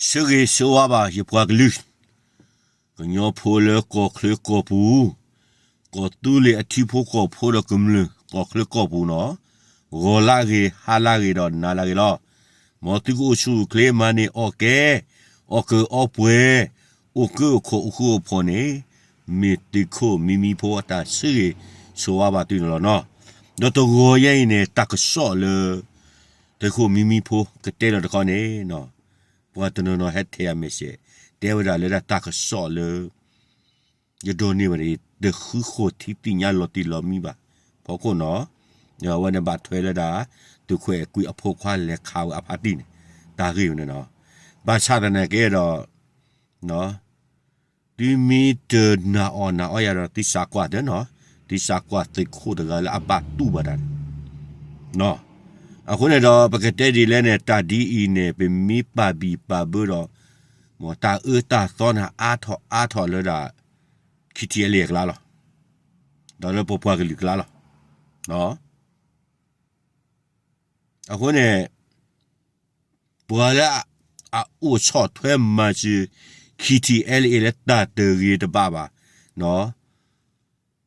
ဆၢဂ့ၤဆၢဝါဘၣ်ယပှၤကလုာ်, ကညီဖိလၢကီၢ်ချၢကီၢ်ပူၤ, ကီၢ်သူလ့ၤအထံဖိကီၢ်ဖိဒီးကမျၢၢ်ကီၢ်ချၢကီၢ်ပူၤနီၤ, ဂီၤလၢဂ့ၤ ဟါလၢဂ့ၤဒီးနၤလၢဂ့ၤလီၤ. မ်သုကအိၣ်ဆူၣ်အိၣ်ချ့ မၤန့ၢ်အီၣ်ကဲ, အီၣ်ကၢအီပှဲၤ, အိၣ်ကၢအိၣ်ခိးအိၣ်ဃူအိၣ်ဖိးန့ၣ်, မ့ၢ်သုးခိၣ်မံမံဖိအတၢ်ဆၢဂ့ၤဆၢဝါဘၣ်သုန့ၣ်လီၤနီၤ. ဒီးတဂီၤညါအံၤန့ၣ် တၢ်ကစီၣ်လၢ သုးခိၣ်မံမံဖိကတဲလီၤတခီန့ၣ်, ပှၤတနီၤနီၤဟဲထဲးအမဲာ်စဲး, တဲဝဲဒၣ်လၢဒၣ်တၢ်ကစီၣ်လၢ ယဒိးန့ၢ်ဘၣ်န့ၣ် တဃုဃိထံသ့ၣ်ညါလီၤတံၢ်လီၤမံဘၣ် ဖီခိၣ်နီၤ, အဝဲန့ၣ်ဘၣ်ထွဲလၢဒၣ် သုးခိၣ်အဲၣ်ကွံအဖိခွါလဲၤခးဝဲအဖါတံၢ်န့ၣ် တၢ်ဂ့ၢ်ဝဲန့ၣ်နီၤ. ဘၣ်ဆၣ်သနာ်က့ဒီး သုမ့ၢ်တနာ်အီၣ်နာ်အီယၤဒီး သုစးကွၢ်သ့နီၤ, သုစးကွၢ်သုးခိၣ်တဂၤလၢအဘၣ်တူၢ်ဘၣ်တၢ်န့ၣ်, အဃိန့ၣ်ဒီး ပကတဲဒ်လဲၣ်န့ၣ် တၢ်ဒ်အံၤန့ၣ် ပမ့ၢ်ပာ်ဘံၣ်ပာ်ဘၢဒီး တၢ်အၢတၢ်သီန့ၣ် အါထီၣ်အါထီၣ်လၢဒၣ် ခံထံၣ်အဲလ့ၣ်အကျါလီၤ, ဒီးလၢပပှၤကလုာ်ကျါလီၤ. အဃိန့ၣ် ပှၤလၢအအိၣ်ဆီၣ်ထွဲမၤစၢၤ ခံထံၣ်အဲလ့ၣ်လၢတၢ်တဂ့ၤတဘၣ်ဘၣ်,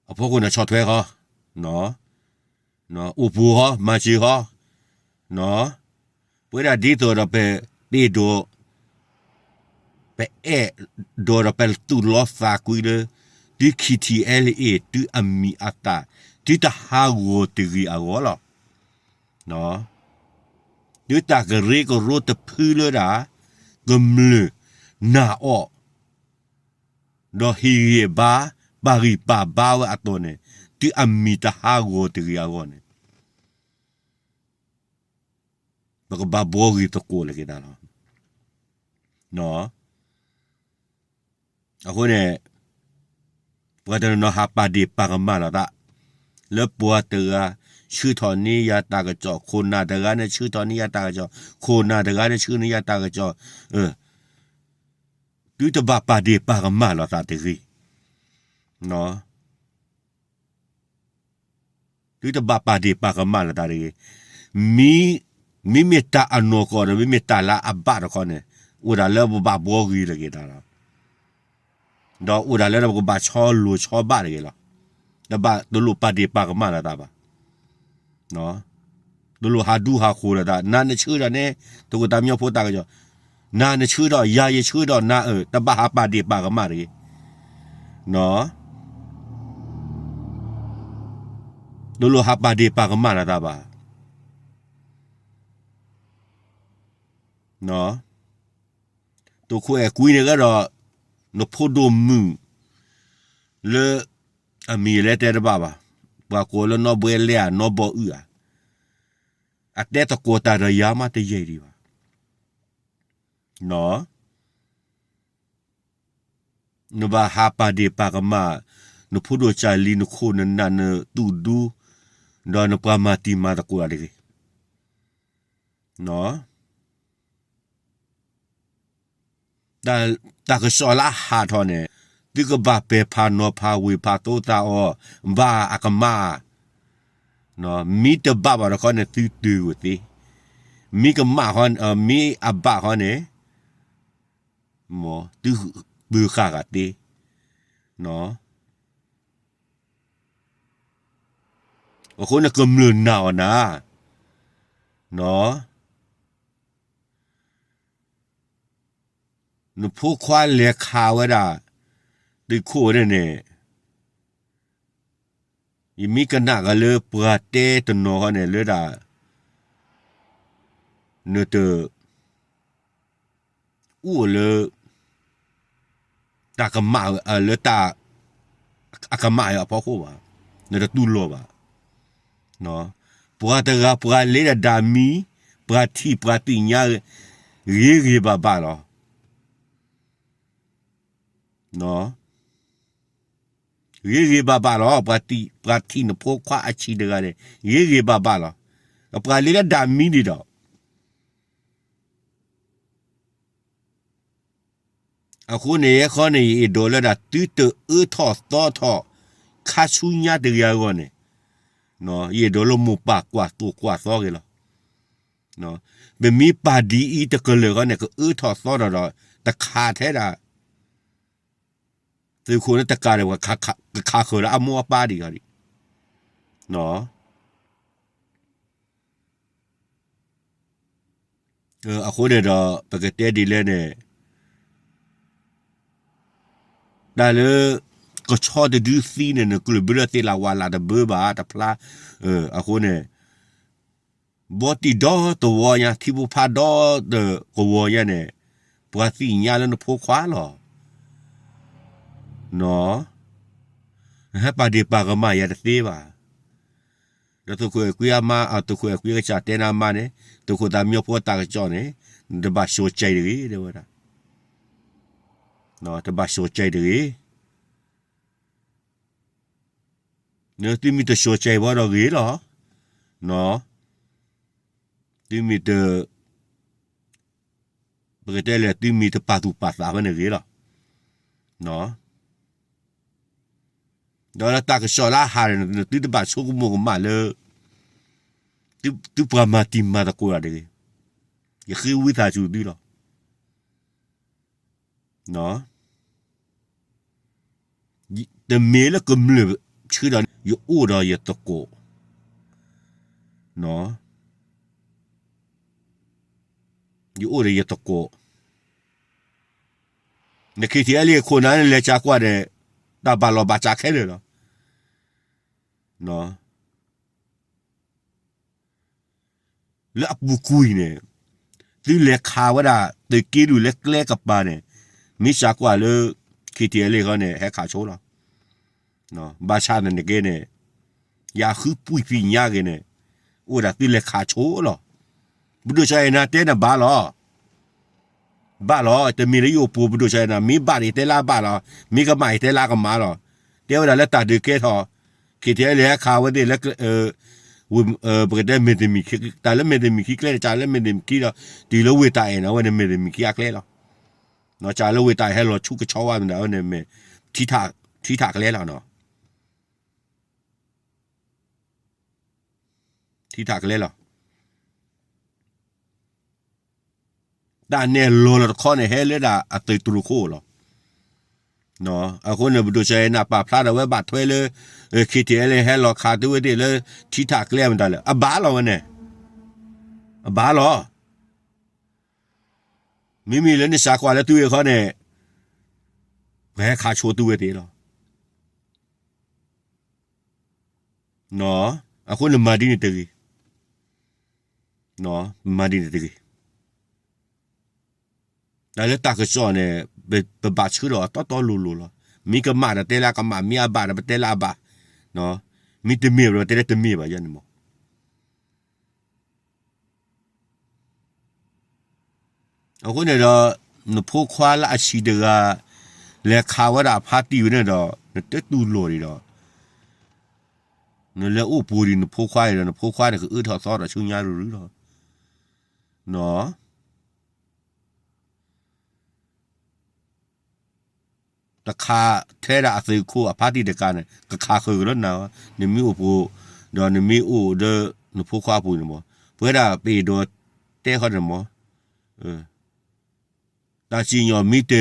အဖီခိၣ်န့ၣ်ဆီၣ်ထွဲဃီ, အိၣ်ပူၤဃီ မၤစၢၤဃီ, ပဝဲဒၣ်ဒ်သိးဒီးပ ပအဲၣ်ဒိး ပအဲၣ်ဒိးဒီးပသူၣ်လီသးကွံလၢ သု ခံထံၣ်အဲလ့ၣ် သုအမံၤအသၣ် သုတဟးဂီၤတဂ့ၤအဂီၢ်လီၤ. သုတၢ်ကရၢကရိတဖုလၢဒၣ် ကမျၢၢ်နာ်အီၣ် ဒီးဟ့ၣ်ဂံၢ်ဘါ ပာ်ဂံၢ်ပာ်ဘါဝဲအသိးန့ၣ် သုအမံၤတဟးဂီၤတဂ့ၤအဂီၢ်န့ၣ် ပကဘၣ်ဘှီဂ့ၤသကိးလၢက့ၤသးလီၤ. အဃိန့ၣ် ပှၤတနီၤနီၤဟးပာ်ဒ့ၣ်ပာ်ကမၣ်လီၤသး လၢပှၤတဂၤ ဆှၢထီၣ်န့ၢ်ယၤတၢ်ကစီၣ်, ခိၣ်နၢ်တဂၤန့ၣ် ဆှၢထီၣ်န့ၢ်ယၤတၢ်ကစီၣ်, ခိၣ်နၢ်တဂၤန့ၣ် ဆှၢန့ၢ်ယၤတၢ်ကစီၣ်, သုတဘၣ်ပာ်ဒ့ၣ်ပာ်ကမၣ်လီၤသးတဂ့ၤ. သုတဘၣ်ပာ်ဒ့ၣ်ပာ်ကမၣ်လီၤသးတဂ့ၤ. မ့မ့ၢ်တၢ်အနီၢ်ကီၢ်ဒီး မ့မ့ၢ်တၢ်လၢအဘၣ်တခီန့ၣ် အိၣ်ဒၣ်လၢပဘၣ်ဘှီဂ့ၤလၢက့ၤသးလီၤ. ဒီးအိၣ်ဒၣ်လၢပကဘၣ်ဆီလိၤဆီဘၣ်တဂ့ၤလီၤ. တဘၣ်တလိၣ်ပာ်ဒ့ၣ်ပာ်ကမၣ်လီၤသးဘၣ်. တလိၣ်ဟးဒူဟးဃိၤလီၤသး, နၤနဆှၢဒီးန့ၣ် သုးခိၣ်သးမံဖိတၢ်ကစီၣ်, နၤနဆှၢဒီး ယၤယဆှၢဒီးနၤအၢ, တဘၣ်ဟးပာ်ဒ့ၣ်ပာ်ကမၣ်တဂ့ၤ. တလိၣ်ဟးပာ်ဒ့ၣ်ပာ်ကမၣ်လီၤသးဘၣ်. သုးခိၣ်အဲၣ်ကွံန့ၣ်ကဒီး နဖိဒိၣ်မုၣ် လၢ အမံၤလဲၣ်တဲတဘၣ်ဘၣ်, ပှၤကိးလၢနီၢ်ဘှဲလဲၣ်ဧါ နီၢ်ဘီအုၣ်ဧါ, အတဲသကိးတၢ်ဒီးယၤမးတယံာ်ဒံးဘၣ်. နဘၣ်ဟးပာ်ဒ့ၣ်ပာ်ကမၣ် နဖိဒိၣ်ကၢ်လံ နခိၣ်နနၢ် နသူၣ်ဒူ ဒီးနပှၤမၤတံၤမၤသကိးတၢ်တဂ့ၤ. တၢ်ကစီၣ်လၢအဟးထီၣ်န့ၣ် သုကဘၣ်ပဲာ်ဖးနီၤဖးဝ့ၢ်ဖးသိသးအီၤ ဘၣ်အကမၣ်, မ့ၢ်တဘၣ်ဘၣ်တခီန့ၣ် သုတုၤဝဲသ့, မ့ၢ်ကမၣ်, မ့ၢ်အဘၣ်ဃီန့ၣ် သုပၢၤဃာ်ဂၤသ့. အဃိန့ၣ်ကမျၢၢ်နာ်အီၤနၤ, နဖိခွါလဲၤခးဝဲဒၣ် သုးခိၣ်ဝဲန့ၣ်န့ၣ်, ယမ့ၢ်ကနၣ်ကလၢပှၤတဲတနီၤဃီန့ၣ် လၢဒၣ် နတ အိၣ်လၢ တၢ်ကမၣ်လၢ အကမၣ်အဖီခိၣ်ဘၣ်, နတတူၢ်လိာ်ဘၣ်. ပှၤတဂၤပှၤလ့ဒၣ်ဒၣ်မံ, ပှၤထံၣ်ပှၤသ့ၣ်ညါ ဂ့ၤဂ့ၤဘၣ်ဘၣ်လီၤ. ဂ့ၤဂ့ၤဘၣ်ဘၣ်လီၤ. ပှၤထံၣ်နဖိခွါအဆံးတဂၤန့ၣ် ဂ့ၤဂ့ၤဘၣ်ဘၣ်လီၤ. ပှၤလ့လၢဒၣ်မံန့ၣ်ဒီး အဃိန့ၣ် ယဲခီန့ၣ် ယအဲၣ်ဒိးလၢဒၣ် သုတအၢထီၣ်သီထီၣ် ခါဆူညါတဂ့ၤအဂီၢ်န့ၣ်, ယအဲၣ်ဒိးလၢမိၢ်ပၢ်ကွၢ်သိၣ်ကွၢ်သီဂ့ၤလီၤ. ပမ့ၢ်ပာ်ဒ်အံၤတကလုာ်ဃီန့ၣ် ကအၢထီၣ်သီထီၣ်ဒီး တခးထဲဒၣ် သုးခိၣ်န့ၣ်တကးဒီး ကခးဃုာ်လၢအမိၢ်အပၢ်ဒံးအီၤဒံး. အဃိန့ၣ်ဒီး ပကတဲဒ်လဲၣ်န့ၣ် တၢ်လၢ ကဆီတဒုသံန့ၣ် နကျၢၢ်ဘၢလၢသ့ၣ်လၢဝါလၢတဘၢဘၣ်တဖျါ. အဃိန့ၣ် ဘီတံၢ်ဒီတဝီညါ ထံဖိဖးဒီတကဝီၤညါန့ၣ် ပှၤသ့ၣ်ညါလၢနဖိခွါလီၤ. နီၢ်, နဟဲပာ်ဒ့ၣ်ပာ်ကမၣ်ယၤတသ့ဘၣ်. ဒီးသုးခိၣ်အဲၣ်ကွံအမါ အသုးခိၣ်အဲၣ်ကွံကစၢ်တဲနၤမါန့ၣ် သုးခိၣ်သးမံညီဖိအတၢ်ကစီၣ်န့ၣ် နတဘၣ်ၡိၤကဲးတဂ့ၤ တဲဝဲဒၣ်. တဘၣ်ၡိၤကဲးတဂ့ၤ. သုမ့ၢ်တၡိၤကဲးဘၣ်ဒီးဂ့ၤလီၤ. နီၢ်, သုမ့ၢ်တ, ပကတဲလဲၣ် သုမ့ၢ်တပာ်သူၣ်ပာ်သးဖဲန့ၣ်ဂ့ၤလီၤ. နီၢ်, ဒီးလၢတၢ်ကစီၣ်လၢအဟးန့ၣ် သုတဘၣ်ဆိကမိၣ်ကမၣ်လၢ သုပှၤမၤတံၤမၤသကိးတၢ်တဂ့ၤ. ယဃ့ဝံသးစူၤသုလီၤ. နီၢ်, တမ့ၢ်လၢကမျၢၢ်ဆှၢဒီး ယအိၣ်ဒီးယသကိး, နီၢ်, ယအိၣ်ဒီးယသကိး, န KTLA ခိၣ်နၢ်န့ၣ် လဲၤစၢၤကွၢ်ဒီး တၢ်ဘၣ်လီၤဘၣ်စးခဲလၢာ်လီၤ. နီၢ်, လၢအပူၤကွံာ်န့ၣ် သုလဲၤခးဝဲဒၣ် သုးက့လွံၢ်လၢကျဲကပၤန့ၣ် မ့ၢ်စၢၤကွၢ်လၢ KTLA ဃီန့ၣ် ဟဲခးဆိလီၤ. ဘၣ်ဆၣ်သနာ်က့န့ၣ် ယဃုပှံာ်သ့ၣ်ညါဂ့ၤန့ၣ် အိၣ်ဒၣ်သုလဲၤခးဆိလီၤ. ပဒိၣ်စီၤအဲၣ်နၤတဲန့ၣ်ဘၣ်လီၤ. ဘၣ်လီၤ, တမ့ၢ်လၢယအိၣ်ပိၤပဒိၣ်စီၤအဲၣ်နၤ, မ့ၢ်ဘၣ်ဒီးယတဲလၢအဘၣ်လီၤ, မ့ၢ်ကမၣ်ယတဲလၢအကမၣ်လီၤ. တဲဝဲဒၣ်လၢတၢ်ဒုးကဲထီၣ် KTLA ဟဲခးဝဲသ့ၣ်လၢ ပကတဲမဲၢ်တမံၤခံ, တၢ်လၢမဲၢ်တမံၤခံကျဲန့ၣ် စးလၢမဲၢ်တမံၤခံဒီး တုၤလၢဝ့ၢ်တၢ်အဲၣ်န့ၣ် အဝဲန့ၣ်မဲၢ်တမံၤခံအကျဲလီၤ. စးလၢဝ့ၢ်တၢ်အဲၣ်ဟဲလီၤဆူကဆီဝါမ့ၢ်ဒီး အဝဲန့ၣ်မ့ၢ် ထံထးကျဲလီၤ. ထံထးကျဲလီၤ. တၢ်နဲၣ်လီၤလီၤတခီန့ၣ် ဟဲလၢဒၣ်အသုးတြူၢ်ခိၣ်လီၤ. အဃိန့ၣ် ပဒိၣ်စီၤအဲၣ်နၤပာ်ဖျါဒီးဝဲဘၣ်ထွဲလၢ KTLA ဟဲလီၤခးသုဝဲသ့ၣ်လၢ ထံထးကျဲမတၤလဲၣ်, အဘၣ်လီၤဝဲန့ၣ်, အဘၣ်လီၤ. မ့မ့ၢ်လၢနစးကွၢ်လၢသုဝဲခီန့ၣ် ပှၤဟဲခးဆိသုဝဲသ့ၣ်လီၤ. အဃိန့ၣ်မၤဒ်န့ၣ်တဂ့ၤ, မၤဒ်န့ၣ်တဂ့ၤ. တၢ်လၢတၢ်ကစီၣ်န့ၣ် ပဘၣ်ဆှၢဒီးအတီတီလိၤလိၤလီၤ. မ့ၢ်ကမၣ်ဒီးတဲလၢအကမၣ်, မ့ၢ်အဘၣ်ဒီးပတဲလၢအဘၣ်, မ့ၢ်တမ့ၢ်ဘၣ်ဒီးတဲလၢတမ့ၢ်ဘၣ်ယဲန့ၣ်မး. အဃိန့ၣ်ဒီး နဖိခွါလၢအဆံးတဂၤ လဲၤခးဝဲဒၣ်အဖါတံၢ်ဝဲန့ၣ်ဒီး နတတူၢ်လိာ်ဒံးဒီး နလဲၤအိၣ်ပူၤဒံးနဖိခွါအံၤဒီး နဖိခွါန့ၣ်ကအၢထီၣ်သီထီၣ်ဆူညါရုၢ်ရုၢ်လီၤ. တခးထဲဒၣ်အသုးခိၣ်အဖါတံၢ်တကးန့ၣ် ကခးဃုာ်ကဒီးနၤ, နမ့ၢ်အိၣ်ပူၤ ဒီးနမ့ၢ်အိၣ်ဒီးနဖိခွါအပူၤန့ၣ်မး, ပဝဲဒၣ်ပအဲၣ်ဒိးတဲဃီန့ၣ်မး, တၢ်စံၣ်ညီၣ်မ့ၢ်တ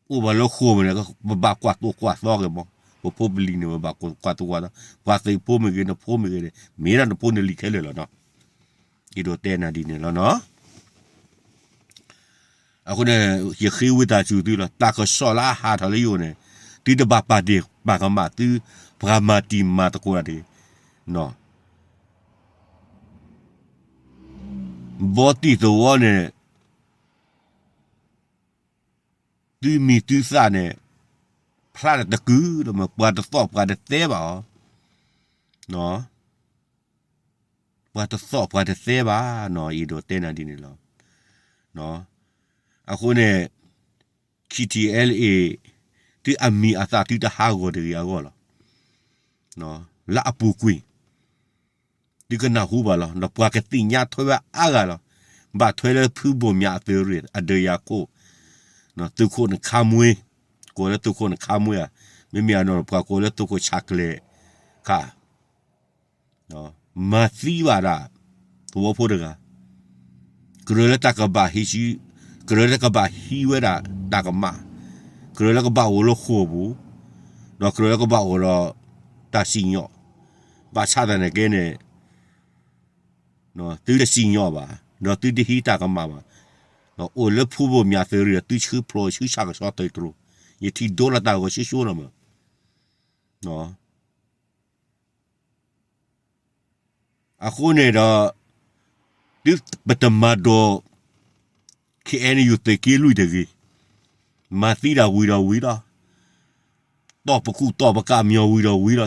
အိၣ်ဘၣ်လၢဃိာ်မ့ၢ်န့ၣ် ပဘၣ်ကွၢ်သိၣ်ကွၢ်သီက့ၤမး, ပဖိပလံၤန့ၣ် ပဘၣ်ကွၢ်သိၣ်ကွၢ်သီ, ပှၤသုးဖိမ့ၢ်ဂ့ၤ နဖိမ့ၢ်ဂ့ၤန့ၣ် မ့ၢ်ဒၣ်နဖိနလံၤခဲလၢာ်လီၤနီၤ. အဲၣ်ဒိးတဲနၤဒ်န့ၣ်လီၤနီၤ. အဃိန့ၣ် ယဃ့ဝံသးစူၤသုလီၤ, တၢ်ကစီၣ်လၢအဟးထီၣ်လၢယအိၣ်န့ၣ် သုတဘၣ်ပာ်ဒ့ၣ်ပာ်ကမၣ်သု ပှၤမၤတံၤမၤသကိးတၢ်တဂ့ၤ. ဘီတံၢ်သဝီန့ၣ် သုမံၤသုသၣ်န့ၣ် ဖျါတၢ်တကုာ်လီၤမး, ပှၤတသီၣ်ပှၤတသဲဘၣ်အီၤ, ပှၤတသီၣ်ပှၤတသဲဘၣ်နီၤ, အဲၣ်ဒိးတဲနၤဒ်န့ၣ်လီၤ. အဃိန့ၣ် KTLA သုအမံၤအသၣ်သုတဟးဂီၤတဂ့ၤအဂီၢ်လီၤ. လၢအပူၤကွံာ် သုကနၢ်ဟူဘၣ်လီၤ, ဒီးပှၤကသ့ၣ်ညါထွဲဝဲအါဂၤလီၤ. ဘၣ်ထွဲလၢဖုဘိၣ်မၠးအသုးရ့ၣ် အဒၢးယၤခိၣ်, သုးခိၣ်နခါမှ့, ကိးလၢသုးခိၣ်နခါမှ့ဧါ, မ့မ့ၢ်အနီၢ်ပှၤကိးလၢသုးခိၣ်ဆၣ်ကျဲၤခါ, မၤသံဘၣ်ဒၣ် သဝီဖိတဂၤ ကြၢးလၢတၢ်ကဘၣ်ဟံးစု, ကြၢးလၢတၢ်ကဘၣ်ဟံးဝဲဒၣ်တၢ်ကမၣ်, ကြၢးလၢကဘၣ်အိၣ်လၢဃိာ်ပူၤ, ဒီးကြၢးလၢကဘၣ်အိၣ်ဒီးတၢ်စံၣ်ညီၣ်, ဘၣ်ဆၣ်သနာ်က့န့ၣ် သုတစံၣ်ညီၣ်ဘၣ်, ဒီးသုတဟံးတၢ်ကမၣ်ဘၣ်, အိၣ်လၢဖုဘိၣ်မၠးသုးရ့ၣ်ဒီး သုဆှၢဖျိးဆှၢဆၣ်ကဆီသုးတြိၤ, ယထံၣ်ဒိလီၤတၢ်ဂီၤဆှိဆှိလီၤမး. အဃိန့ၣ်ဒီး သုပတမၤဒိး ခ့ၣ်အဲၣ်ယူၣ် သုးက့လွံၢ်တဂ့ၤ, မၤသံဒၣ်ဝံၤဒီးဝံၤလီၤ, တီၢ်ပကူၣ်တီၢ်ပကးမညီၤဝံၤဒီးဝံၤလီၤ,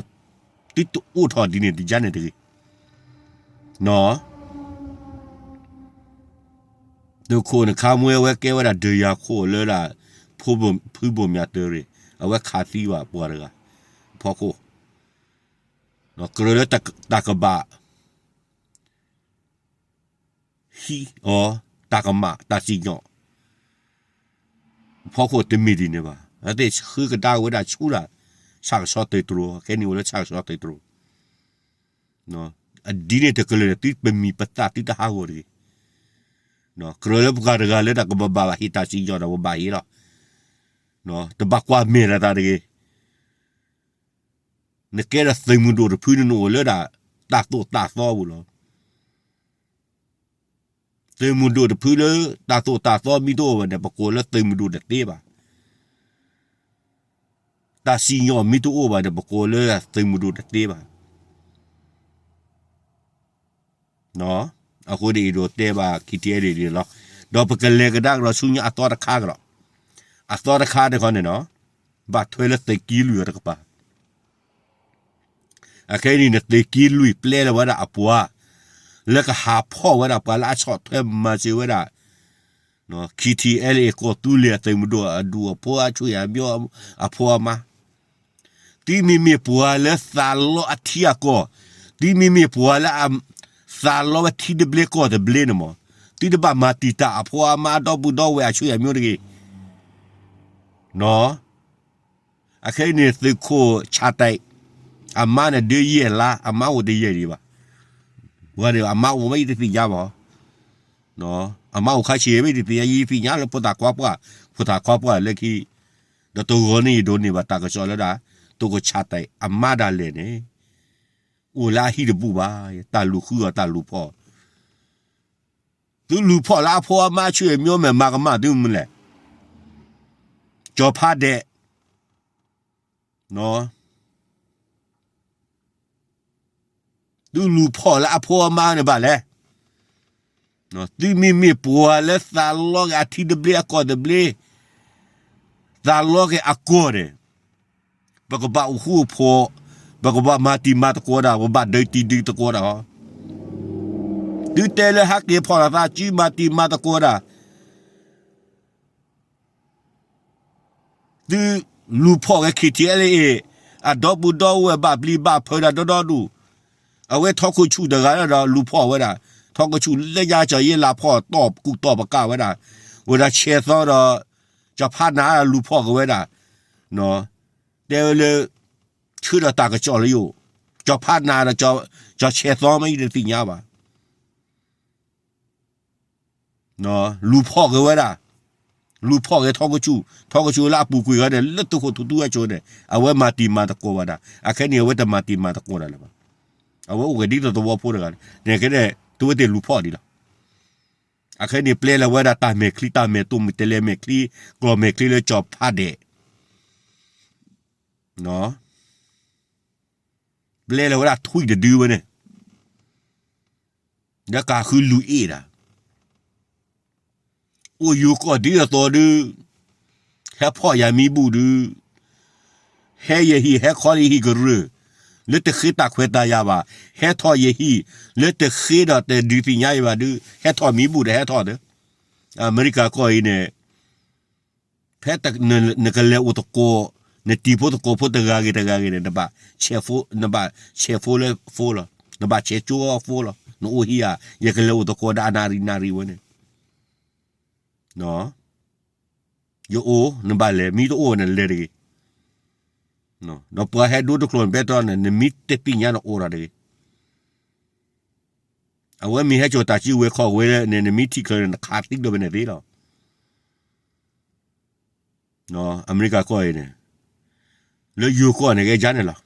သုတအိၣ်ထီၣ်ဒ်န့ၣ်တယါန့ၣ်တဂ့ၤ. သုးခိၣ်နခါမွဲဝဲကဲဝဲဒၣ်ဒုးယၤခိၣ်လၢဒၣ် ဖုဘိၣ်မၠးသုးရ့ၣ်, အဝဲခးသံဘၣ်ပှၤတဂၤ, အဖီခိၣ်, ကြၢးလၢတၢ်ကဘၣ် ဟံးအီၤ တၢ်ကမၣ်တၢ်စံၣ်ညီၣ် အဖီခိၣ်တမ့ၢ်ဒ်န့ၣ်ဘၣ်. အသ့ၣ်ဃုကဒါဝဲဒၣ်ဆူဒၣ် ဆၣ်ကဆီသုးတြိၤ, ခဲန့ၣ်အိၣ်လၢဆၣ်ကဆီသုးတြိၤ, ဒ်န့ၣ်တကလုာ်န့ၣ် သုပမံၤပသၣ်သုတဟးဂီၤတဂ့ၤ. ကြၢးလၢပှၤတဂၤလၢတၢ်ကဘၣ်ဘၣ်ဟ့ၣ်တၢ်စံၣ်ညီၣ်ဒီးပဘၣ်ဟ့ၣ်လီၤ. တဘၣ်ကွၢ်မဲာ်လီၤသးတဂ့ၤ. နကဲဒီးသုးမုၢ်ဒိၣ်တဖုန့ၣ် နအိၣ်လၢဒၣ် တၢ်သိၣ်တၢ်သီပူၤလီၤ. သုးမုၢ်ဒိၣ်တဖုလၢ တၢ်သိၣ်တၢ်သီမ့ၢ်တအိၣ်ဘၣ်န့ၣ် ပကိးလၢသုးမုၢ်ဒိၣ်တသ့ဘၣ်. တၢ်စံၣ်ညီၣ်မ့ၢ်တအိၣ်ဘၣ်န့ၣ် ပကိးလၢသုးမုၢ်ဒိၣ်တသ့ဘၣ်. အဃိန့ၣ် အဲၣ်ဒိးတဲဘၣ် ခံထံအဲၣ်ဒ်န့ၣ်လီၤ. ဒီးပကလဲၤကဒါကဒီးဆူညါအသီတခါကဒီး, အသီတခါန့ၣ်ခီန့ၣ်နီၤ, ဘၣ်ထွဲလၢသုးက့လွံၢ်အီၤတကပၤ အခဲအံၤန့ၣ် သုးက့လွံၢ်ပျဲလီၤဝဲဒၣ်အပှၤ လၢကဟးဖီၣ်ဝဲဒၣ်ပှၤလၢအဆီၣ်ထွဲမၤစၢၤဝဲဒၣ် ခံထံအဲၣ်လၢအံၤ ကီၢ်သူလ့ၤအသုးမုၢ်ဒိၣ်အဒူၣ်အဖိအဆွေအမျိုး အဖိအမါ, သုမ့မ့ၢ်ပှၤလၢသးလီအထံအကီၢ်, သုမ့မ့ၢ်ပှၤလၢအသးလီဝဲထံတဘျ့ကီၢ်တဘျ့န့ၣ်မး, သုတဘၣ်မၤတံာ်တာ်အဖိအမါအဒီပုၢ်ဒီဝဲၢ်အဆွေအမျိုးတဂ့ၤ. အခဲအံၤန့ၣ် သုးခိၣ်ဆၣ်တဲာ် အမါန့ၣ်ဒုးယဲၢ်လါ, အမါအိၣ်တယဲၢ်ဒံးဘၣ်. ဝဲန့ၣ် အမါအိၣ်မ့ၢ်ယတသ့ၣ်ညါဘၣ်. အမါအိၣ်ခါဆံးမ့ၢ်ယတသ့ၣ်ညါ, ယသ့ၣ်ညါလၢဖိသၣ်ခွါပှၢ်, ဖိသၣ်ခွါပှၢ်လၢခံ, ဒီးတဂီၤန့ၣ်ယဒိးန့ၢ်ဘၣ်တၢ်ကစီၣ်လၢဒၣ် သုးခိၣ်ဆၣ်တဲာ်အမါဒၣ်လဲာ်န့ၣ် အိၣ်လၢအဟံၣ်တဘူၣ်ဘၣ်, တၢ်လူၤဃုအီၤတၢ်လူၤဖီၣ် သုလူၤဖီၣ်လၢအဖိအမါအဆွေအမျိုး မ့ၢ်မၤကမၣ်သုမနုၤလဲၣ်. ကၠီၤဖးဒဲး, သုလူၤဖီၣ်လၢအဖိအမါန့ၣ်ဘၣ်လဲၣ်. သုမ့မ့ၢ်ပှၤလၢသးလီက့ၤအထံတဘျ့အကီၢ်တဘျ့, သးလီက့ၤအကီၢ်န့ၣ် ပကဘၣ်အိၣ်ဃူအိၣ်ဖိး, ပကဘၣ်မၤတံၤမၤသကိးဒၣ်, ပဘၣ်ဒုးတံၤဒုးသကိးဒၣ်အီၤ. သုတဲလၢဟးက့ၤဖီၣ်လိာ်သးစု မၤတံၤမၤသကိးဒၣ်, သုလူၤဖီၣ်ဝဲ ခံထံအဲၣ်လၢအံၤ အဒီပုၢ်ဒီဝဲၢ်ဘၣ်ပျံၤဘၣ်ဖုးဒၣ်ဒီဒီဒူၣ်, အဝဲထီခိၣ်ဆူၣ်တဂၤဒီးလူၤဖီၣ်ဝဲဒၣ်, ထီခိၣ်ဆူၣ်လၢညါကၠီၤယ့လးဖီၣ်တီၢ်ကူၣ်တီၢ်ပကးဝဲဒၣ်, ဝဲဒၣ်ဆဲးသီဒီး ကၠီၤဖးနၤလူၤဖီၣ်က့ၤဝဲဒၣ်, တဲဝဲလၢ ဆှၢဒီးတၢ်ကစီၣ်လၢယအိၣ်, ကၠီၤဖးနၤဒီး ကၠီၤဆဲးသီမ့ၢ်ယတသ့ၣ်ညါဘၣ်. လူၤဖီၣ်က့ၤဝဲဒၣ်, လူၤဖီၣ်က့ၤထီကဆူၣ်, ထီကဆူၣ်လၢအပူၤကွံာ်ဂီၢ်န့ၣ် လၢသုးခိၣ်ထူထူဝဲဆိန့ၣ် အဝဲမၤတံၤမၤသကိးဘၣ်ဒၣ်, အခဲန့ၣ် အဝဲတမၤတံၤမၤသကိးဒၣ်လၢၤဘၣ်. အဝဲအိၣ်က့ၤဒ်သိးသဝီဖိတဂၤန့ၣ်, န့ၣ်ကဲန့ၣ် သုဝဲသ့ၣ်လူၤဖီၣ်ဒံးလီၤ. အခဲန့ၣ် ပျဲလီၤဝဲဒၣ်တၢ်မဲာ်ချံ တၢ်မဲာ်တိၢ်မုၢ်တဲလဲမဲာ်ချံ, ကျီၢ်မဲာ်ချံလၢကၠီၤဖးဒဲး ပျဲလီၤဝဲဒၣ်ထွံၣ်တဒုဝဲန့ၣ်, ဒီးကးဃုလူၤအ့ၣ်ဒၣ်, အိၣ်ယိၤကီၢ်ဒ်သိးသိးဒုး, ဟဲဖီၣ်ယၤမံဘူၣ်ဒုး, ဟဲယဟံၣ် ဟဲခီယဟံၣ်ကရၢၢ်, လၢတဃ့တၢ်ခွဲးတၢ်ယာ်ဘၣ်, ဟဲထီၣ်ယဟံၣ်, လၢတဃ့ဒီးတဒုးသ့ၣ်ညါယၤဘၣ်ဒုး, ဟဲထီၣ်မံဘူၣ်ဒီးဟဲထီၣ်ဒီး, အမဲရကၤကီၢ်အံၤန့ၣ် ဖဲနကလဲၤအိၣ်သကိး, နတံၤဖိသကိးဖိတဂၤဂ့ၤတဂၤဂ့ၤန့ၣ် နဘၣ်ဆဲး, နဘၣ်ဆဲးဖိလၢဖိလီၤ, နဘၣ်ဆဲးကၠိဖိလီၤ. နအိၣ်ဟံၣ်ဧါ, ယကလဲၤအိၣ်သကိးဒီးအနၣ်ရံၣ်နၣ်ရံၣ်ဝဲန့ၣ်, ယအိၣ်, နဘၣ်လဲၤ, မ့ၢ်တအိၣ်ဝဲန့ၣ်လဲၤတဂ့ၤ. ဒီးပှၤဟဲဒိတကျိၤန့ၣ် ဘဲတြီန့ၣ် နမ့ၢ်တသ့ၣ်ညါန့ၣ်အိၣ်ဒီးတဂ့ၤ. အဝဲမ့ၢ်ဟဲစိာ်တၢ်စုကဝဲၤခီၣ်ဝဲလၢန့ၣ် နမ့ၢ်ထံၣ်ချၢန့ၣ် နခးသံဒီးဝဲန့ၣ်သ့လီၤ. အမဲရကၤကီၢ်အံၤန့ၣ်, လၢယိၤကီၢ်န့ၣ်ကဲယါန့ၣ်လီၤ.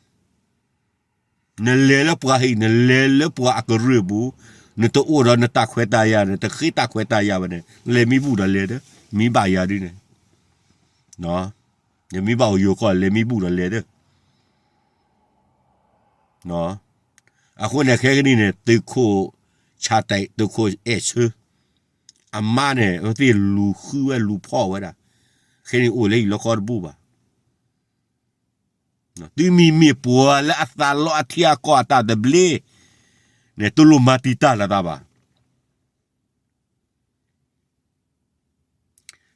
နလဲၤလၢပှၤဟံၣ် နလဲၤလၢပှၤအကရၢၢ်ပူၤ, နတအိၣ်ဒီးနတၢ်ခွဲးတၢ်ယာ် နတဃ့တၢ်ခွဲးတၢ်ယာ်ဘၣ်န့ၣ် လဲၤမံဘူၣ်ဒီးလဲၤဒီး, မံဘၣ်ယၤဒ်န့ၣ်, ယမ့ၢ်ဘၣ်အိၣ်ယိၤကီၢ် လဲၤမံဘူၣ်ဒီးလဲၤဒီး အဃိန့ၣ်ခဲကနံၣ်န့ၣ် သုးခိၣ်ဆၣ်တဲာ် သုးခိၣ်အဲၣ်ဆၢ, အမါန့ၣ် အဝဲသ့ၣ်လူၤဃုဝဲလူၤဖီၣ်ဝဲဒၣ်, ခဲန့ၣ်အိၣ်လၢဟံၣ်လီခီတဘူၣ်ဘၣ်. သုမ့ၢ်မ့ၢ်ပှၤလၢအသးလီအထံအကီၢ်အတၢ်သဘျ့န့ၣ် တလိၣ်မၤတံာ်တာ်လၢၤသးဘၣ်.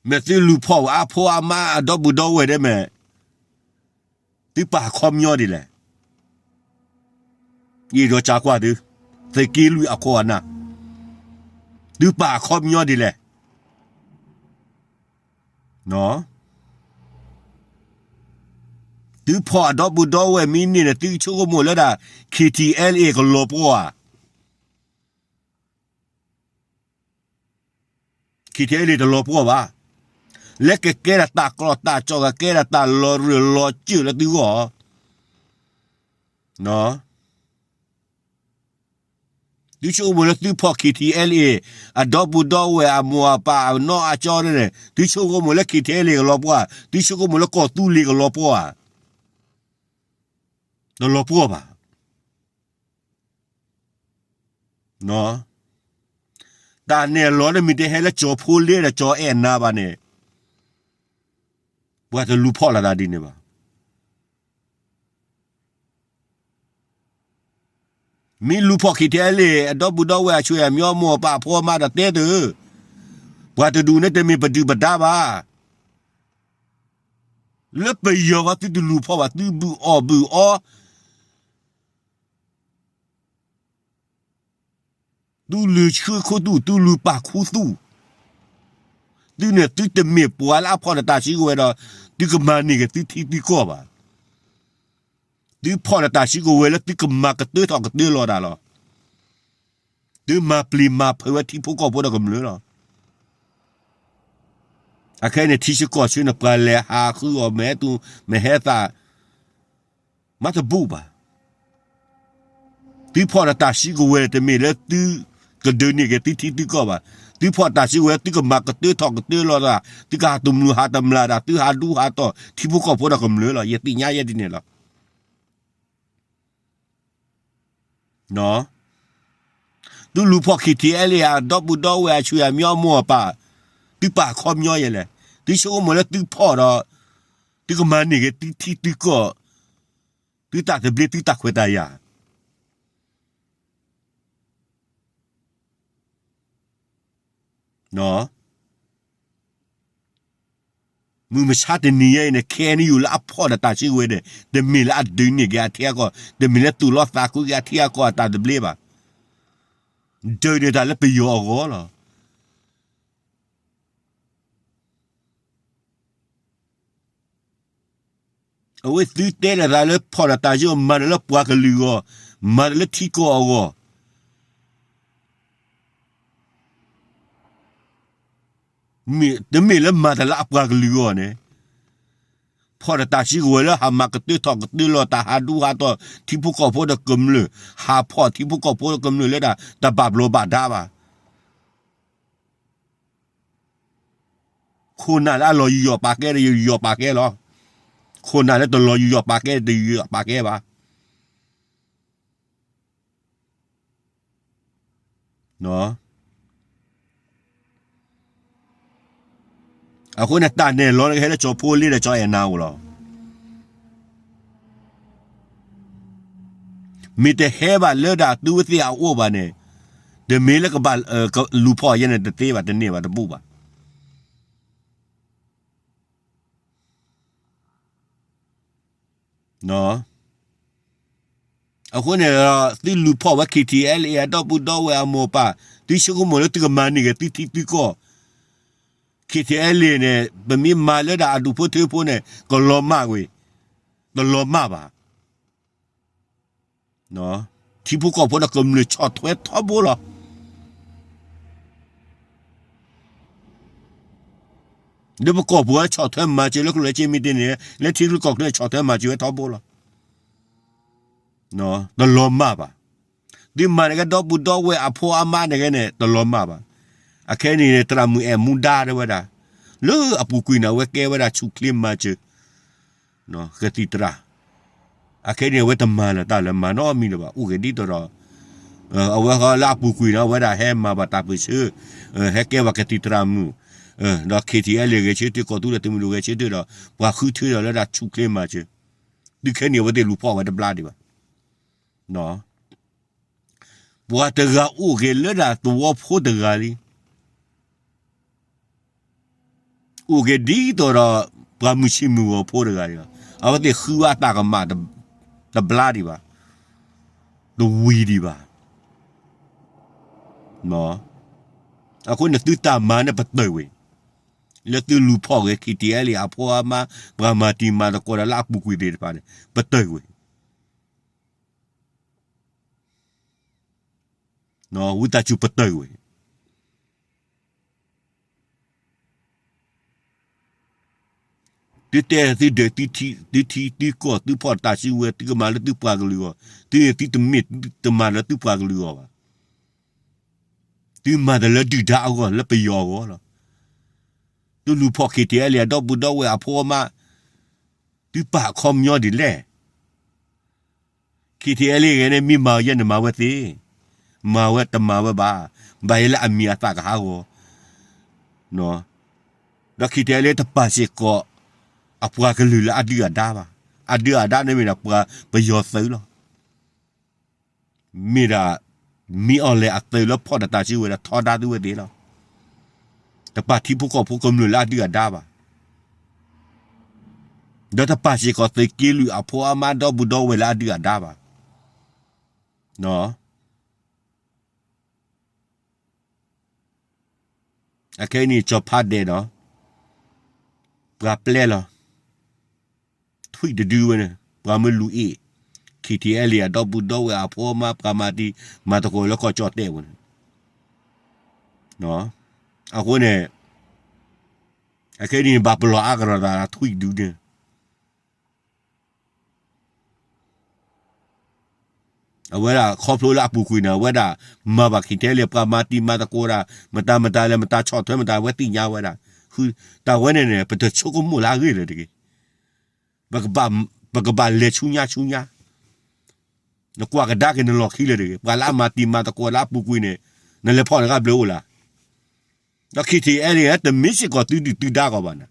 မ့ၢ်သုလူၤဖီၣ်ဝဲအဖိအမါအဒီပုၢ်ဒီဝဲၢ်ဒဲးမ့ၢ် သုပာ်ခီပညီဒ်လဲၣ်. ယအဲၣ်ဒိးစံးကွၢ်သု, သုးက့လွံၢ်အခိၣ်အနၢ်, သုပာ်ခီပညီဒ်လဲၣ်. သုဖီၣ်အဒီပုၢ်ဒီဝဲၢ်မ့ၢ်န့ၢ်န့ၣ် သုဆိကမိၣ်လၢဒၣ် K T L A ကလီၤပှီၢ်ဧါ. K T L A တလီၤပှီၢ်ဘၣ်. လၢကကဲဒၣ်တၢ်ကျီၢ်တၢ်ကၠီၣ် ကကဲဒၣ်တၢ်လီၤရၢၢ်လီၤစၢၢ်လၢသုဂီၢ်. သုဆိကမိၣ်လၢသုဖီၣ် K T L A အဒီပုၢ်ဒီဝဲၢ်အမိၢ်အပၢ်အနီၢ်အကၠီန့ၣ် သုဆိကမိၣ်လၢ K T L A ကလီၤပှီၢ်, သုဆိကမိၣ်လၢကီၢ်သူလ့ၤကလီၤပှီၢ်ဧါ. တလီၤပှီၢ်ဘၣ်. တၢ်နဲၣ်လီၤန့ၣ်မ့ၢ်တဟဲလၢကၠီၤဖိလ့ဒီးကၠီၤအဲၣ်နၤဘၣ်န့ၣ် ပှၤတလူၤဖီၣ်လၢၤသးဒ်န့ၣ်ဘၣ်. မ့ၢ်လူၤဖီၣ် K T L A အဒီပုၢ်ဒီဝဲၢ်အဆွေအမျိုးအမိၢ်အပၢ်အဖိအမါဒီးတဲတၢ်, ပှၤတဒူၣ်န့ၣ်တမ့ၢ်ပဒုၣ်ပဒါဘၣ်. လၢပယီၤဝဲသုတလူၤဖီၣ်ဘၣ်, သုဘုၣ်အီၣ်ဘုၣ်အီ သုလူၤဆှၢခူသူၣ်, သုလူၤပာ်ခူသူၣ်, သုန့ၣ် သုတမ့ၢ်ပှၤလၢအဖီၣ်ဒီးတၢ်စုကဝဲၤဒီး သုကမၤန့ၢ်က့ၤသုထံသုကီၢ်ဘၣ်. သုဖီၣ်ဒီးတၢ်စုကဝဲၤလၢသုကမၤကတၢထီၣ်ကတၢလီၤတၢ်လီၤ. သုမၤပျံၤမၤဖုးဝဲထံဖိကီၢ်ဖိဒီးကမျၢၢ်လီၤ. အခဲအံၤန့ၣ် ထံဆၢကီၢ်ဆၢန့ၣ် ပှၤလဲၤဟးဃုအီၤ မ့ၢ်ဟဲသူၣ် မ့ၢ်ဟဲသး မၤတဘူၣ်ဘၣ်. သုဖီၣ်ဒီးတၢ်စုကဝဲၤ တမ့ၢ်လၢသုကဒုးန့ၢ်က့ၤသုထံသုကီၢ်ဘၣ်. သုဖီၣ်တၢ်စုကဝဲၤ သုကမၤကတၢထီၣ်ကတၢလီၤတၢ်, သုကဟးတမျၢ်ဟးတမျၢ်တၢ်, သုဟးဒူဟးတီၢ်ထံဖိကီၢ်ဖိဒီးကမျၢၢ်လီၤ. ယသ့ၣ်ညါယဲဒ်န့ၣ်လီၤ. သုလူၤဖီၣ် K T L A အဒီပုၢ်ဒီဝဲၢ်အဆွေအမျိုးအမိၢ်အပၢ်, သုပာ်ခီပညီယဲလဲၣ်. သုဆိကမိၣ်လၢသုဖီၣ်ဒီး သုကမၤန့ၢ်က့ၤသုထံသုကီၢ်, သုတၢ်သဘျ့ သုတၢ်ခွဲးတၢ်ယာ် မုၢ်မဆါတနံၤညါအံၤန့ၣ် K N U လၢအဖီၣ်ဒီးတၢ်စုကဝဲၤန့ၣ် တမ့ၢ်လၢအဒုးန့ၢ်က့ၤအထံအကီၢ်, တမ့ၢ်လၢသူၣ်လီသးကွံက့ၤအထံအကီၢ်အတၢ်သဘျ့ဘၣ်. ဒုးန့ၢ်တၢ်လၢပယီၤအဂီၢ်လီၤ. အဝဲသုတဲလီၤသးလၢဖီၣ်ဒီးတၢ်စုကဝဲၤ မၤတၢ်လၢပှၤကလုာ်အဂီၢ်, မၤတၢ်လၢထံကီၢ်အဂီၢ်, တမ့ၢ်လၢမၤတၢ်လၢအပှၤကလုာ်အဂီၢ်န့ၣ်, ဖီၣ်ဒီးတၢ်စုကဝဲၤလၢဟးမၤကတၢထီၣ်ကတၢလီၤတၢ် ဟးဒူဟးတီၢ်ထံဖိကီၢ်ဖိဒီးကမျၢၢ်, ဟးဖီၣ်ထံဖိကီၢ်ဖိဒီးကမျၢၢ်လၢတၢ်တဘၣ်ဘျီးဘၣ်ဒါဘၣ်. ခိၣ်နၢ်လၢအလီၤယူးယီၣ်ပာ်ကဲဒီး ယူးယီၣ်ပာ်ကဲလီၤ. ခိၣ်နၢ်လၢတလီၤယူးယီၣ်ပာ်ကဲ တယူးယီၣ်ပာ်ကဲဘၣ်. အဃိန့ၣ် တၢ်နဲၣ်လီၤန့ၣ် ကဟဲလၢကၠီၤဖိလ့ဒီးကၠီၤအဲၣ်နၤအိၣ်လီၤ. မ့ၢ်တဟဲဘၣ်လၢဒၣ်သုဝဲသ့ၣ်အအိၣ်ဘၣ်န့ၣ်, တမ့ၢ်လၢကဘၣ်လူၤဖီၣ်ယဲန့ၣ် တသ့ဘၣ် တန့ၢ်ဘၣ် တဘူၣ်ဘၣ်. အဃိန့ၣ်ဒီး သုလူၤဖီၣ်ဝဲ K T L A အဒီပုၢ်ဒီဝဲၢ်အမိၢ်အပၢ်, သုဆိကမိၣ်လၢသုကမၤန့ၢ်က့ၤသုထံသုကီၢ်, K T L A န့ၣ် ပမ့ၢ်မၤလၢဒၣ်အဒူၣ်ဖိထၢဖိန့ၣ် ကလီၤမၢ်ကွံာ်, တလီၤမၢ်ဘၣ်. ထံဖိကီၢ်ဖိဒီးကမျၢၢ်ဆီၣ်ထွဲထီဘိလီၤ. လၢပကီၢ်ပူၤဆီၣ်ထွဲမၤစၢၤလၢကီၢ်ချၢစ့မ့ၢ်တန့ၣ် လၢထံချၢကီၢ်ချၢဆီၣ်ထွဲမၤစၢၤဝဲထီဘိလီၤ. တလီၤမၢ်ဘၣ်. သုမၤန့ၣ်ကဒီပုၢ်ဒီဝဲၢ်အဖိအမါန့ၣ်ဂ့ၤန့ၣ် တလီၤမၢ်ဘၣ်. အခဲအံၤန့ၣ် သရၣ်မုၣ်အဲၣ်မူဒါတဲဝဲဒၣ်, လၢအပူၤကွံာ်န့ၣ် အဝဲကဲဝဲဒၣ်ဆူၣ်ချ့မၤစၢၤ ကသံၣ်သရၣ်. အခဲအံၤန့ၣ် အဝဲတမၤလၢၤတၢ်လၢမၤနီတမံၤလၢၤဘၣ်. အိၣ်ဂ့ၤဒ်သိးဒီး အဝဲဃီလၢအပူၤကွံာ်န့ၣ် အဝဲဒၣ်ဟဲမၤဘၣ်တၢ်ပၢၢ်ဆၢ, ဟဲကဲဘၣ်ကသံၣ်သရၣ်မုၣ်, ဒီး ခ့ထံအဲလ့ ဂဲၤဆၢထၢၣ် ကီၢ်သူလ့ၤသုးမုၢ်ဒိၣ်ဂဲၤဆၢထၢၣ်ဒီး ပှၤဃုထၢဒီးလၢဒၣ်ဆူၣ်ချ့မၤစၢၤ. တုၤခဲအံၤန့ၣ် အဝဲသ့ၣ်လူၤဖီၣ်ဝဲတဘျါဒံးဘၣ်. ပှၤတဂၤအိၣ်ဂ့ၤလၢဒၣ်သဝီဖိတဂၤလံ. အိၣ်ဂ့ၤဒ်သိးဒီး ပှၤမုၢ်ဆံးမုၢ်ဂီၤဖိတဂၤလံ. အဝဲသ့ၣ်ဃုအတၢ်ကမၣ်တဘျါဒံးဘၣ်, တဝံၤဒံးဘၣ်. အဃိန့ၣ်သုတၢ်မၤန့ၣ်ပတုာ်ဝဲ, လၢသုလူၤဖီၣ်ဂ့ၤ ခ့ထံအဲလ့ အဖိအမါ ပှၤမၤတံၤမၤသကိးဒီးလၢအပူၤကွံာ်သ့ၣ်တဖၣ်န့ၣ် ပတုာ်ဝဲ. ဝံသးစူၤပတုာ်ဝဲ. သုတဲသုဒုးသုထံသုကီၢ် သုဖီၣ်တၢ်စုကဝဲၤ သုကမၤလၢသုပှၤကလုာ်အဂီၢ်, သုသုတမ့ၢ်တမၤလၢသုပှၤကလုာ်အဂီၢ်ဘၣ်. သုမၤတၢ်လၢဒုၣ်ဒါအဂီၢ် လၢပယီၤအဂီၢ်လီၤ. သုလူၤဖီၣ် ခ့ထံအဲလ့ အဒီပုၢ်ဒီဝဲၢ်အဖိအမါ, သုပာ်အခီပညီဒ်လဲၣ်. ခ့ထံအဲလ့ ဂ့ၤန့ၣ် မ့ၢ်မၤယဲန့ၣ်မၤဝဲသ့, မၤဝဲတမၤဝဲဘၣ်, ဘၣ်ယဲလၢအမံၤအသၣ်ကဟးဂီၤ. ဒီးခ့ထံအဲလ့ တပာ်စ့ၢ်ကီး အပှၤကလုာ်လၢအဒုၣ်အဒါဘၣ်. အဒုၣ်အဒါန့ၣ်မ့ၢ်ဒၣ်ပှၤပယီၤသုးလီၤ. မ့ၢ်ဒၣ် မ့ၢ်အီၤလဲၣ်အသုးလၢဖီၣ်တၢ်စုကဝဲၤဒီးထီဒါသုဝဲသ့ၣ်လီၤ. တပာ်ထံဖိကီၢ်ဖိကမျၢၢ်လၢအဒုၣ်အဒါဘၣ်. ဒီးတပာ်စ့ၢ်ကီးသုးက့လွံၢ်အဖိအမါဒီပုၢ်ဒီဝဲၢ်လၢအဒုၣ်အဒါဘၣ်. အခဲအံၤန့ၣ် ကၠီၤဖးဒဲးဒီး ပှၤပျဲလီၤ. ထွံၣ်တဒုဝဲန့ၣ် ပှၤမၢလူၤအ့ၣ် ခ့ထံအဲလ့ အဒီပုၢ်ဒီဝဲၢ်အဖိအမါ ပှၤမၤတံၤမၤသကိးလၢကီၢ်ကၠီၣ်တဲၣ်ဝဲန့ၣ်. အဃိန့ၣ် အခဲအံၤန့ၣ် ဘၣ်ပလီၢ်အါကဒီးသးထွံၣ်တဒုန့ၣ် အဝဲဒၣ်ခီဖျိလၢအပူၤကွံာ်န့ၣ် အဝဲဒၣ်မၤဘၣ် ခ့ထံအဲလ့ ပှၤမၤတံၤမၤသကိးဒၣ် မတၤမတၤလဲၣ် မတၤဆီၣ်ထွဲမတၤ အဝဲသ့ၣ်ညါဝဲဒၣ်. တၢ်ဝဲန့ၣ်န့ၣ် ပတဆိကမိၣ်လၢအဂ့ၢ်လၢၤတဂ့ၤ. ပကဘၣ်လဲၤဆူညါဆူညါ, နကွၢ်ကဒါက့ၤနလီၢ်ခံလၢၤတဂ့ၤ. ပှၤလၢအမၤတံၤမၤသကိးလၢအပူၤကွံာ်န့ၣ် နလဲၤဖီၣ်နဂၤဘျၢအိၣ်လၢ်. ဒီး ခ့ထံအဲလ့ တမ့ၢ်စ့ၢ်ကီးသုဒုၣ်သုဒါဂီၢ်ဘၣ်န့ၣ်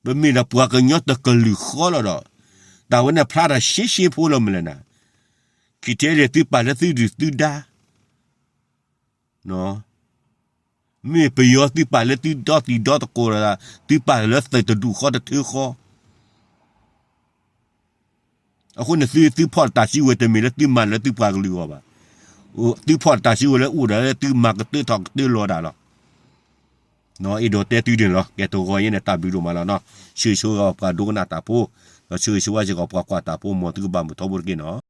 ပမ့ၢ်ဒၣ်ပှၤကညီတကလုာ်ဃီလီၤဒီး တၢ်ဝဲန့ၣ်ဖျါတၢ်ရှဲရှဲဖိလီၤမနုၤလဲၣ်န့ၣ်, ခ့ထံအဲလ့ သုပာ်လၢသုဒုၣ်သုဒါ, မ့ၢ်ပယီၤသုပာ်လၢသုဒီသံၣ်ဒီသကိးဒီး သုပာ်လၢသုးတဒူၣ်ဃီတထၢဃီ အဃိန့ၣ် သု သုဖီၣ်တၢ်စုကဝဲၤတမ့ၢ်လၢသုမၤလၢသုပှၤကလုာ်အဂီၢ်ဘၣ်. သုဖီၣ်တၢ်စုကဝဲၤလၢအိၣ်ဒၣ်လၢသုမၤကတၢၢ်ထီၣ်ကတၢၢ်လီၤဒၣ်လီၤ. အဲၣ်ဒိးတဲသုန့ၣ်လီၤ. ကဲတဂီၤအံၤန့ၣ် တၢ်ဘျုးဒိၣ်မးလီၤနီၤ. ဆၢဂ့ၤဆၢဝါပှၤဒိကနၣ်တၢ်ဖိ, ဒီးဆၢဂ့ၤဆၢဝါစ့ၢ်ကီးပှၤကွၢ်တၢ်ဖိ မ်သုကဘၣ်မုာ်ထီဘိတက့ၢ်နီၤ.